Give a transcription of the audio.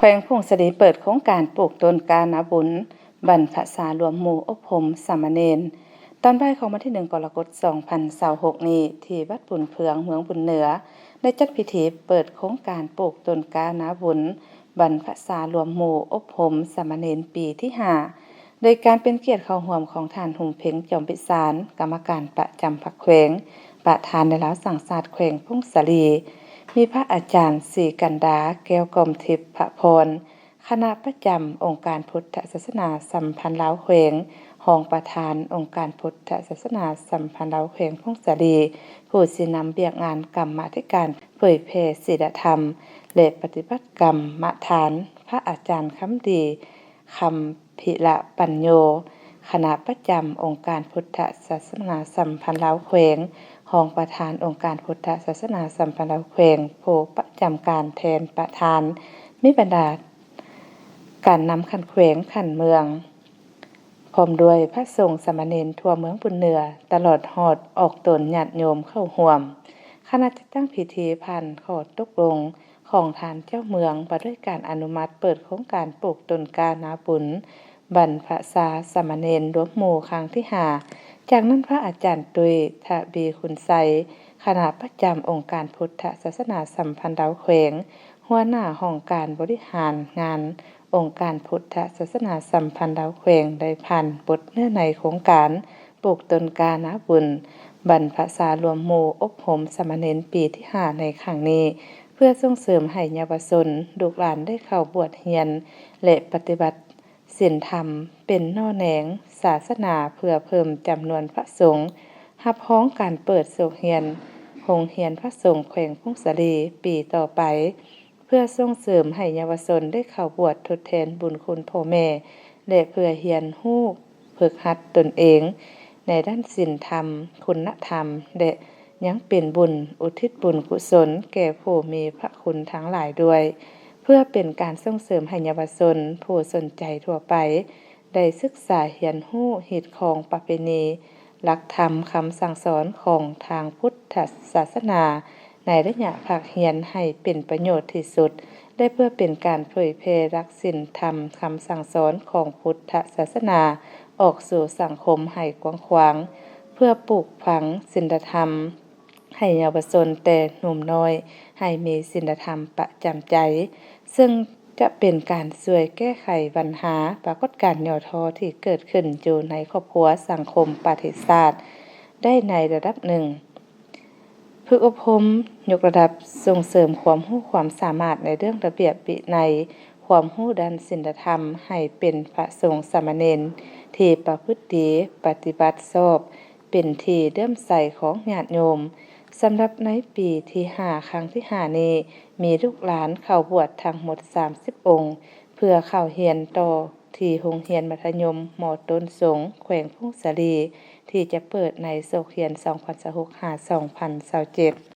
ວງຜົ້ງສາລີເປີດໂຄງການປູກຕົ້ນກ້ານາບຸນ ບັນພະຊາລວມໝູ່ອົບຮົມສາມະເນນ. ຕອນບ່າຍຂອງວັນທີໜຶ່ງ ກໍລະກົດ ສອງພັນຊາວຫົກນີ້ ທີ່ວັດບຸນເຟືອງ ເມືອງບຸນເໜືອ ໄດ້ຈັດພິທີເປີດໂຄງການປູກຕົ້ນກ້ານາບຸນ ບັນພະຊາລວມໝູ່ອົບຮົມສາມະເນນປີທີຫ້າ ໂດຍການເປັນກຽດເຂົ້າຮ່ວມຂອງທ່ານ ຫຸມເພັງ ຈອມພິສານ ກຳມະການປະຈຳພັກແຂວງ, ປະທານໃນລາວສ້າງຊາດແຂວງຜົ້ງສາລີ, ມີພະອາຈານ ສີກັນດາ ແກ້ວກອມທິບພະພອນ ຄະນະປະຈຳອົງການພຸດທະສາສະໜາສຳພັນລາວແຂວງ, ຮອງປະທານອົງການພຸດທະສາສະໜາສຳພັນລາວແຂວງຜົ້ງສາລີ, ຜູ້ຊີ້ນຳວຽກງານກຳມາທິການເຜີຍແຜ່ສີລະທຳ ແລະ ປະຕິບັດກຳມະຖານ, ພະອາຈານ ຄຳດີ ຄຳພິລະປັນໂຍ ຄະນະປະຈຳອົງການພຸດທະສາສະໜາສຳພັນລາວແຂວງ, ຮອງປະທານອົງການພຸດທະສາສະໜາສຳພັນລາວແຂວງ, ຜູ້ປະຈຳການແທນປະທານ, ມີບັນດາການນຳຂັ້ນແຂວງ, ຂັ້ນເມືອງ, ພ້ອມດ້ວຍພະສົງສາມະເນນທົ່ວເມືອງບຸນເໜືອ, ຕະຫຼອດຮອດອອກຕົນຍາດໂຍມເຂົ້າຮ່ວມ. ຄະນະຈັດຕັ້ງພິທີຜ່ານຂໍ້ຕົກລົງຂອງທ່ານເຈົ້າເມືອງ ວ່າດ້ວຍການອະນຸມັດເປີດໂຄງການປູກຕົ້ນກ້ານາບຸນ ບັນພະຊາສາມະເນນລວມໝູ່ຄັ້ງທີຫ້າ. ຈາກນັ້ນ ພະອາຈານຕຸ້ຍ ທະວີຄຸນໄຊ ຄະນະປະຈຳອົງການພຸດທະສາສະໜາສຳພັນລາວແຂວງ, ຫົວໜ້າຫ້ອງການບໍລິຫານງານອົງການພຸດທະສາສະໜາສຳພັນລາວແຂວງ ໄດ້ຜ່ານບົດເນື້ອໃນໂຄງການ ປູກຕົ້ນກ້ານາບຸນ ບັນພະຊາລວມໝູ່ອົບຮົມສາມະເນນປີທີຫ້າໃນຄັ້ງນີ້ ເພື່ອສົ່ງເສີມໃຫ້ເຍົາວະຊົນ ລູກຫຼານໄດ້ເຂົ້າບວດຮຽນ ແລະ ປະຕິບັດສິນທຳ ເປັນໜໍ່ແໜງສາສະໜາ ເພື່ອເພີ່ມຈຳນວນພະສົງ ຮັບຮອງການເປີດໂຮງຮຽນ ໂຮງຮຽນພະສົງແຂວງຜົ້ງສາລີປີຕໍ່ໄປ ເພື່ອສົ່ງເສີມໃຫ້ເຍົາວະຊົນໄດ້ເຂົ້າບວດທົດແທນບຸນຄຸນພໍ່ແມ່ ແລະ ເພື່ອຮຽນຮູ້ຝຶກຫັດຕົນເອງໃນດ້ານສິນທຳ, ຄຸນນະທຳ ແລະ ຍັງເປັນບຸນອຸທິດບຸນກຸສົນແກ່ຜູ້ມີພະຄຸນທັງຫຼາຍດ້ວຍ, ເພື່ອເປັນການສົ່ງເສີມໃຫ້ເຍົາວະຊົນຜູ້ສົນໃຈທົ່ວໄປ ໄດ້ສຶກສາຮຽນຮູ້ຮີດຄອງປະເພນີ, ຫຼັກທຳຄຳສັ່ງສອນຂອງທາງພຸດທະສາສະໜາ ໃນໄລຍະພາກຮຽນໃຫ້ເປັນປະໂຫຍດທີ່ສຸດ ແລະ ເພື່ອເປັນການເຜີຍແຜ່ຫຼັກສິນທຳຄຳສັ່ງສອນຂອງພຸດທະສາສະໜາອອກສູ່ສັງຄົມໃຫ້ກວ້າງຂວາງ, ເພື່ອປູກຝັງສິນລະທຳໃຫ້ເຍົາວະຊົນແຕ່ໜຸ່ມນ້ອຍ ໃຫ້ມີສິນລະທຳປະຈຳໃຈ, ເຊິ່ງຈະເປັນການຊ່ວຍແກ້ໄຂບັນຫາປາກົດການຫຍໍ້ທໍ້ທີ່ເກີດຂຶ້ນຢູ່ໃນຄອບຄົວ, ສັງຄົມ, ປະເທດຊາດໄດ້ໃນລະດັບໜຶ່ງ. ຝຶກອົບຮົມຍົກລະດັບ, ສົ່ງເສີມຄວາມຮູ້ຄວາມສາມາດໃນເລື່ອງລະບຽບວິໄນ, ຄວາມຮູ້ດ້ານສິນລະທຳ ໃຫ້ເປັນພະສົງສາມະເນນທີ່ປະພຶດດີ, ປະຕິບັດຊອບ, ເປັນທີ່ເຫຼື້ອມໃສຂອງຍາດໂຍມ. ສຳລັບໃນປີທີຫ້າ ຄັ້ງທີຫ້ານີ້ ມີລູກຫຼານເຂົ້າບວດທັງໝົດສາມສິບອົງ ເພື່ອເຂົ້າຮຽນຕໍ່ທີ່ໂຮງຮຽນມັດທະຍົມ ມ.ຕົ້ນສົງ ແຂວງຜົ້ງສາລີ ທີ່ຈະເປີດໃນສົກຮຽນສອງພັນຊາວຫົກ ຫາ ສອງພັນຊາວເຈັດ.